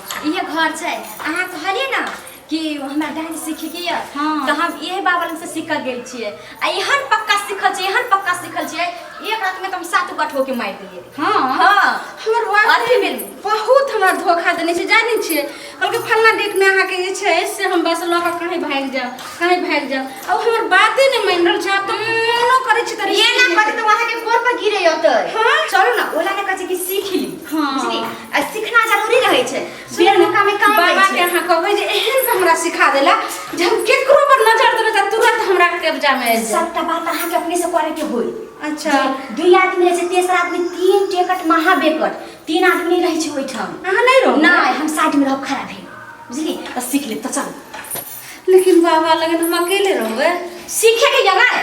छै। इहे घर छै। अहाँ कहलियै ने कि हमरा डांस सीखैके यऽ, हाँ। तऽ हम इहे बाबा लग से सीख कऽ गेल छियै आ एहन पक्का सीखल छियै, एहन पक्का सीखल छियै, एक रात में तऽ हम सात गो ठोके मारि देलियै। हाँ। हाँ। हमर अथी बॉयफ्रेंड भेल। बहुत हमरा धोखा देने छै, जानै छियै? कहलकै फल्लाँ डेटमे अहाँके जे छै से हम बस लऽ कऽ कहीं भागि जायब, कहीं भागि जायब। आ ओ हमर बाते नहि मानि रहल छै। आब तऽ फोनो करै छी तऽ ये ना कहते तऽ वहाँ के गोर पर गिरे होतै। हाँ। चलू ना, ओला ने कहै छै कि सीख ली। हाँ। बुझली? आ सीखना जरूरी रहै छै, बेर मौका में काम दै बाबा के छै। अहाँ कहबै जे एहन से हमरा सिखा देला जे हम केकरो पर नजर देबै तऽ तुरंत हमरा कब्जा मे आबि जायत। सबटा बात अहाँके अपने से करे के होई। अच्छा। जे दुई आदमी रहै छै, तेसर आदमी तीन टेकट महाबेकट, तीन आदमी नहि रहै छै ओहिठाम। अहाँ नहि रहू? नहि, हम साइड में रहब खड़ा भेल, बुझली? तऽ सीख लेब तऽ चलू। लेकिन बाबा लगन हम अकेले रहबै? सीखे के जगह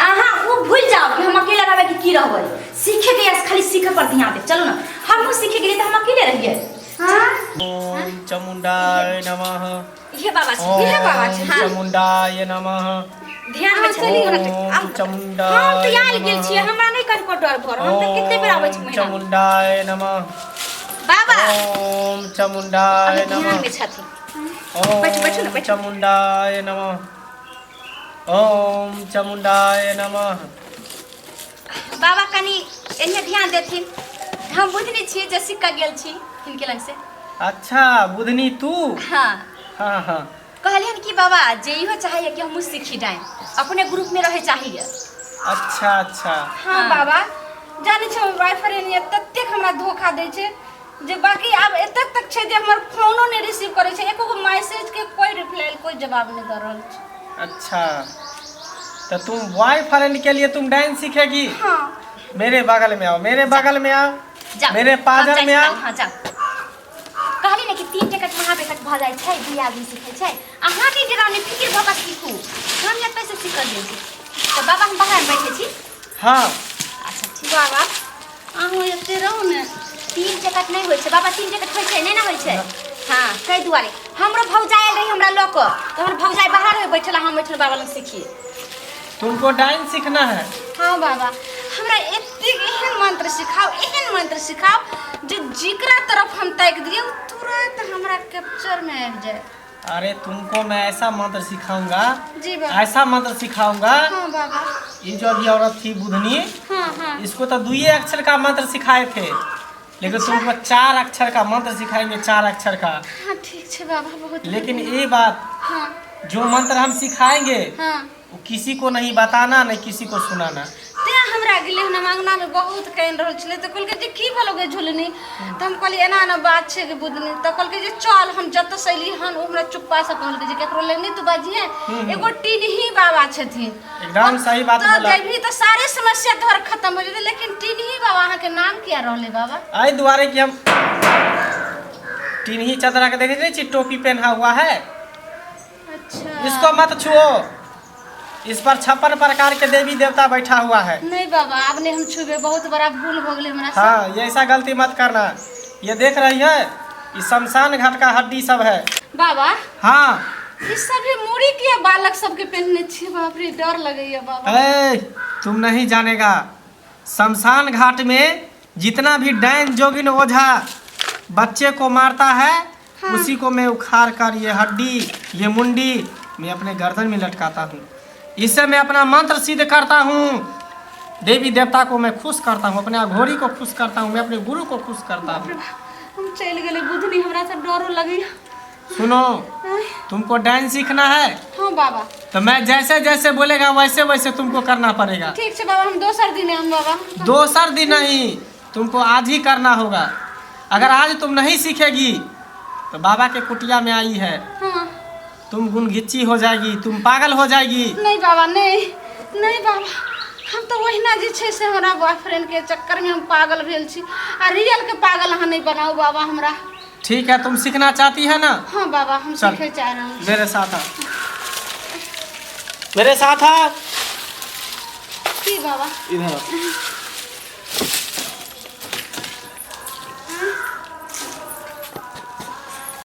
अहाँ ओ भूल जाओ कि हम अकेले रहबै कि की रहबै। सीखे के यस, खाली सीखे पर ध्यान दे। चलू ना, हमहूँ सीखे गेलियै तऽ हम अकेले रहियै। हाँ। ओम चामुण्डाय नमः। इहे बाबा छै, इहे बाबा छै। ओम हाँ। चामुण्डाय नमः। ध्यान में चली। ओम चामुण्डाय हम तऽ आयल गेल नमः। छियै, हमरा नहि कनिको डर भर। हम तऽ कते बेर आबै छी ओम महीना। चामुण्डाय नमः। बाबा ओम चामुण्डाय अभी ध्यान नमः। में छथिन। बैठू, बैठू ने, ओम बैठू। चामुण्डाय नमः। ओम चामुण्डाय नमः। बाबा कनि एन्ने ध्यान देथिन। हम बुझने छियै जे सीख कऽ गेल छी हिनके लग से। अच्छा बुधनी तू? हाँ। हाँ हाँ। कहलियन कि बाबा जे इहो चाहैए कि हमहूँ सीखी डाइन, अपने ग्रुप में रहे चाहिए। अच्छा अच्छा। हाँ बाबा, जानै छै हमर बॉयफ्रेंड ये ततेक हमरा धोखा दै छै जे बाकी आब एतेक तक छै जे हमर फोनो नहि रिसीव करै छै, एको गो मैसेज के कोई रिप्लाई, कोई जवाब नहि दऽ रहल छै। अच्छा, तो तुम बॉयफ्रेंड के लिए तुम डांस सीखेगी? हाँ। मेरे बगल में आओ, मेरे बगल में आओ। जाओ। मेरे पाजर हम जाइ में छी। आओ। हाँ, जाओ। कहली ने कि तीन टिकट महाबेकट भऽ जाइ छै, दुई आदमी सीखै छै। अहाँ नहि डराउ, नहि फिकिर भऽ कऽ सीखू। हम एतऽ से सीखल जाइ छी। तऽ बाबा, हम बाहर बैठे छी। हाँ। अच्छा ठीक। बाबा, अहूँ एते रहू ने। तीन टिकट नहि होइ छै बाबा, तीन टिकट होइ छै नहि ने होइ छै। हाँ, ताहि दुआरे हमरो भौजाइ आयल रही हमरा लऽ कऽ, तऽ हमर भौजाइ बाहर होइ बैठल, हम बैठल बाबा लग सीखिए। तुमको डांस सीखना है? हाँ बाबा, हमरा एतेक एहन मंत्र सिखाओ, एहन मंत्र सिखाओ जे जिकरा तरफ हम ताकि दिए ओ तुरंत हमरा कैप्चर में आबि जाए। अरे तुमको मैं ऐसा मंत्र सिखाऊंगा। जी बाबा। ऐसा मंत्र सिखाऊंगा। हाँ बाबा। ये जो अभी औरत थी बुधनी, हाँ हाँ, इसको तो दुई अक्षर का मंत्र सिखाए थे, लेकिन तुमको चार अक्षर का मंत्र सिखाएंगे, चार अक्षर का। हाँ ठीक छै बाबा, बहुत। लेकिन ये बात, हाँ, जो मंत्र हम सिखाएंगे, हाँ, वो किसी को नहीं बताना, नहीं किसी को सुनाना। तें हमरा गेलै हन, हम अङ्गनामे बहुत कानि रहल छलै तऽ कहलकै जे की भेलौ गे झुलनी? तऽ हम कहलियै एना एना बात छै गे बुधनी। तऽ कहलकै जे चल। हम जतऽसँ एलियै हन, ओ हमरा चुप्पासँ कहलकै जे केकरो लग नहि तू बजिहे, एगो टिनही बाबा छथिन। एकदम सही बात तऽ बोला। जेबही तऽ सारे समस्या तोहर खत्म हो जेतै। लेकिन टिनही बाबा अहाँके नाम किया रहलै बाबा? एहि दुआरे कि हम टिनही चदरा के देखे नहीं छी, टोपी पहना हुआ है। अच्छा। इसको मत छुओ, इस पर 56 प्रकार के देवी देवता बैठा हुआ है। नहीं बाबा, आब नहीं हम छुबे, बहुत बड़ा भूल हो गेलै हमरा से। हाँ, ये ऐसा गलती मत करना। ये देख रही है, ये शमशान घाट का हड्डी सब है। बाबा। हाँ। ई सभी मूड़ी किया बालक सबके पहनने छियै? बाप रे, डर लगैया बाबा। ए, तुम नहीं जानेगा, शमशान घाट में जितना भी डायन जोगिन ओझा बच्चे को मारता है, हाँ। उसी को मैं उखाड़ कर ये हड्डी, ये मुंडी मैं अपने गर्दन में लटकाता हूँ। इससे मैं अपना मंत्र सिद्ध करता हूँ, देवी देवता को मैं खुश करता हूँ, अपने अघोरी को खुश करता हूँ, मैं अपने गुरु को खुश करता हूँ। हम चलि गेलै बुधनी, हमरा से डरो लगैया। सुनो, तुमको डांस सीखना है? हाँ बाबा। तो मैं जैसे जैसे बोलेगा वैसे वैसे तुमको करना पड़ेगा। ठीक छै बाबा, हम दोसर दिन आयब बाबा। दोसर दिन नहीं, तुमको आज ही करना होगा। अगर आज तुम नहीं सीखेगी तो बाबा के कुटिया में आई है, हाँ, तुम गुनघिच्ची हो जाएगी, तुम पागल हो जाएगी। नहीं बाबा, नहीं नहीं बाबा, हम तऽ ओहिना जे छै से हमरा बॉयफ्रेंड के चक्कर में हम पागल भेल छी, आ रियल के पागल अहाँ नहीं बनाउ बाबा हमरा। ठीक है, तुम सीखना चाहती है ना? हाँ बाबा, हम चल। सीखे चाह रहल छी। मेरे साथ आ, मेरे साथ आ। की बाबा? इधर आ।